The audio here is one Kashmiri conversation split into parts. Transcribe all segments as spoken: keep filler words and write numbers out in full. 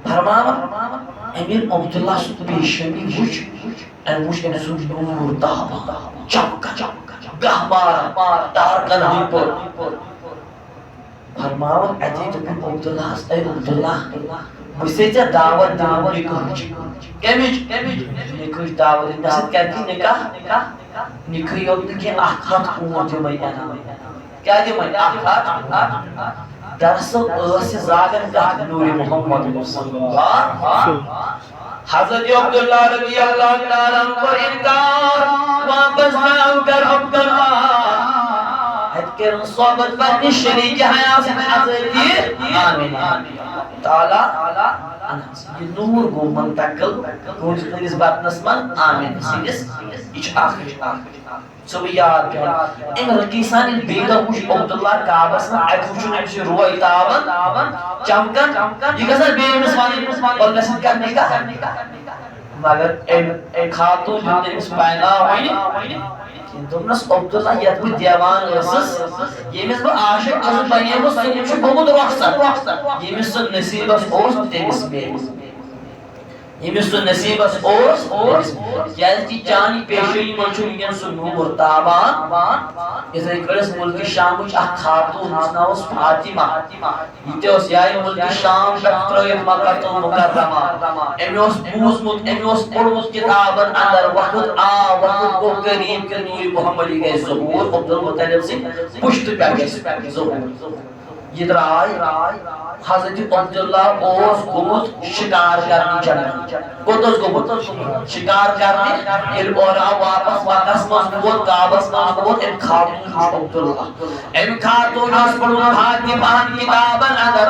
فرماوان، أمۍ ییٚلہِ عبداللہ سُنٛد پیشانی وٕچھ، أمۍ وٕچھ أمۍ سُنٛد نوٗر تابان، چمکان، گہہ باران، تارکن ہٕنٛدۍ پٲٹھۍ۔ فرماوان اَتی دوٚپُن عبداللہس، اے عبداللہ، بہٕ چھسے ژےٚ دعوت دِوان نکاحٕچ۔ کمِچ؟ نکاحٕچ دعوت دِوان۔ مےٚ سۭتۍ کر ژٕ نکاح؟ نکاحٕے یوت نہٕ کینٛہہ، اکھ ہتھ اوٗنٹ دِمے انعام۔ کیٛاہ دِمے؟ اکھ ہتھ۔ دراصل ٲس یہِ زاگن کتھ نوٗرِ محمد صلی اللہ۔ حضرت عبداللہ رضی اللہ تعالیٰ عنہ کوٚر انکار، واپس درٛاو گرٕ عبداللہ۔ اَتہِ کٔرٕن صحبت پننہِ شریٖکہِ حیات سۭتۍ حضرت آمنہ۔ تعالیٰ عنہا۔ یہِ نوٗر گوٚو منتقل، گوٚو یہِ سٲنِس بدنس منٛز آمنہ سٕنٛدِس۔ یہِ چھُ اکھ، یہِ چھُ اکھ۔ سُہ بہٕ یاد پٮ۪وان۔ أمۍ رقیٖسان ییٚلہِ بیٚیہِ دۄہ وُچھ عبداللہ کعبس منٛز، اَتہِ وُچھُن أمۍ سُنٛد روے تابان، چمکان، یہِ گژھان بیٚیہِ أمِس وَنٕنۍ، "وَلہٕ مےٚ سۭتۍ کر نکاح؟" مگر أمۍ، أمۍ خاتوٗن دیُت نہٕ أمِس پیغام وۄنۍ کینٛہہ۔ دوٚپنَس، "عبداللہ، یَتھ بہٕ دیوان ٲسٕس، ییٚمِس بہٕ عاشق ٲسٕس بنیمٕژ، سُہ چھُ گوٚمُت رۄخصت۔ ییٚمِس سُہ نصیٖبس اوس، تٔمِس میلہِ۔" ییٚمِس سُہ نصیٖبس اوس، اوس۔ کیٛازِ کہِ چانہِ پیشٲنی منٛز چھُ وٕنکیٚن سُہ نوٗر تابان۔ یِتھَے کٔنۍ ٲس مُلکہِ شامٕچ اکھ خاتوٗن، یُس ناو اوس فاطمہ۔ یہِ تہِ اوس یہِ آیہِ مُلکہِ شام پٮ۪ٹھ ترٲوِتھ مکہ المکرمہ۔ أمۍ اوس بوٗزمُت، أمۍ اوس پوٚرمُت کِتابن اندر، وقت آو، وقت گوٚو قریٖب کہِ نوٗرِ محمدی گژھِ ظہوٗر، عبدالمطلب سٕنٛدِ پُشتہٕ پٮ۪ٹھ گژھِ ظہوٗر۔ یہِ درٛاے، حضرت عبداللہ اوس گوٚمُت شِکار کرنہِ جنگل۔ کوٚت اوس گوٚمُت؟ شِکار کرنہِ۔ ییٚلہِ اورٕ آو واپس مکس منٛز ووت، کعبس منٛز ووت، أمۍ خاتوٗن وُچھ عبداللہ۔ أمۍ خاتوٗن اوس پوٚرمُت فاطمہ ہن کِتابن اندر۔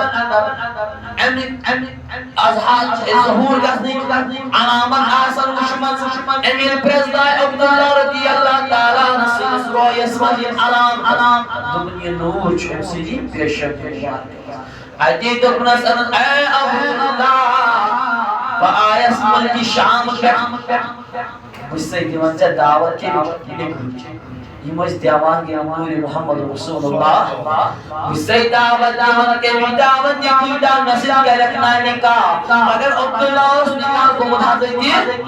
أمۍ، أمۍ اظہار، ظہوٗر گژھنٕکۍ علامت آسن وٕچھمژٕ۔ أمۍ ییٚلہِ پرٛزنایہِ عبداللہ رضی اللہ تعالیٰ عنہ سٕنٛدِس رویس منٛز یِم علام، علام، دوٚپُن، "یہِ نوٗر چھُ أمۍ سٕنٛدِ پیشن مُبارک۔" اَتی دوٚپنَس، "اے عبداللہ، بہٕ آیَس مُلکہِ شام پٮ۪ٹھ۔ بہٕ چھُسَے دِوان ژےٚ دعوت کہِ نِکاحٕچ۔" یِم ٲسۍ دِوان یِم نوٗرِ محمد رسول اللہ۔ بہٕ چھُسَے دعوت دِوان کَمِچ دعوت، نِکاح دعوت، مےٚ سۭتۍ کَرٮ۪کھ نا نِکاح۔ مگر عبداللہ اوس نِکاح گوٚمُت حضرت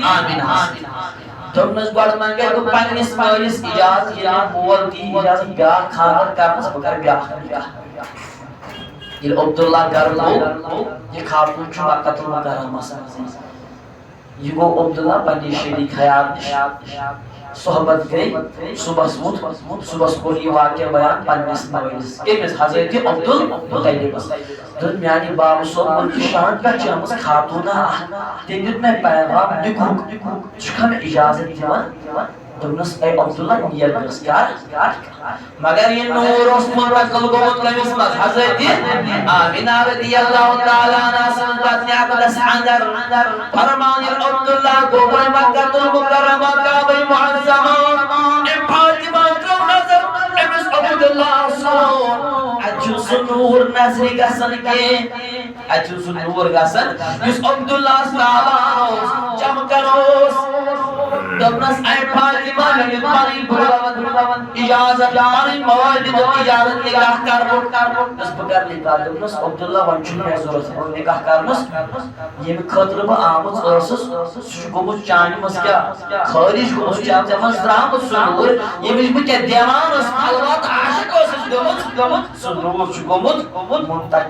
آمنہ۔ دوٚپنَس، "گۄڈٕ منٛگَے بہٕ پنٛنِس مٲلِس اِجازت، ییٚلہِ مول دی اِجازت بیٛاکھ خانٛدر کَرنَس، بہٕ کَرٕ بیٛاکھ نِکاح۔" ییٚلہِ عبداللہ گرٕ گوٚو، یہِ خاتوٗن چھُ مکہ المکرمس منٛز۔ یہِ گوٚو عبداللہ پننہِ شریٖک حیات نِش۔ صحبت گٔے، صُبحس ووٚتھ، صُبحس کوٚر یہِ واقعہ بیان پننِس مٲلِس۔ کٔمِس؟ حضرت عبدالمطلبس۔ دوٚپ، "میانہِ بابہٕ صٲب، مُلکہِ شام پٮ۪ٹھ چھِ آمٕژ خاتوٗنہ اکھ۔ تٔمۍ دیُت مےٚ پیغام نِکہُک۔ ژٕ چھُکھا مےٚ اِجازت دِوان؟" دوٚپنَس، "اے عبداللہ، نیر گٔژھ کر۔" مگر یہِ نوٗر اوس منتقل گوٚمُت کٔمِس منٛز؟ حضرت آمنہ رضی اللہ تعالیٰ عنہا سٕنٛز بدنہِ عقدس اندر۔ فرمان ییٚلہِ عبداللہ گوٚو وۄنۍ مکہ المکرمہ، کعبہ معظمہ، أمۍ فاطمہ ترٲو نظر، أمِس عبداللہ سُنٛد، اَتہِ چھُنہٕ سُہ نوٗر نظرِ گژھان کینٛہہ۔ اَتہِ چھُ سُہ نوٗر گژھان، یُس عبداللہس تابان اوس، چمکان اوس۔ دوٚپنَس، "اے فاطمہ، مےٚ دیُت پنٕنۍ بُلاوَن اِجازت، پنٕنۍ مٲلۍ دیُت اِجازت نِکاح کرنُک۔" دوٚپنَس، "بہٕ کرٕ نِکاح۔" دوٚپنَس، "عبداللہ، وۄنۍ چھُنہٕ مےٚ ضوٚرَتھ نِکاح کرنَس۔ ییٚمہِ خٲطرٕ بہٕ آمٕژ ٲسٕس، سُہ چھُ گوٚمُت چانہِ منٛز کیٛاہ خٲرِج گوٚمُت، سُہ چھُ ژےٚ منٛز درٛامُت سُہ نوٗر، ییٚمِچ بہٕ کیٛاہ دیوان ٲسٕس، الوت عاشق ٲسٕس گوٚمُت، سُہ نوٗر چھُ گوٚمُت منتقل۔"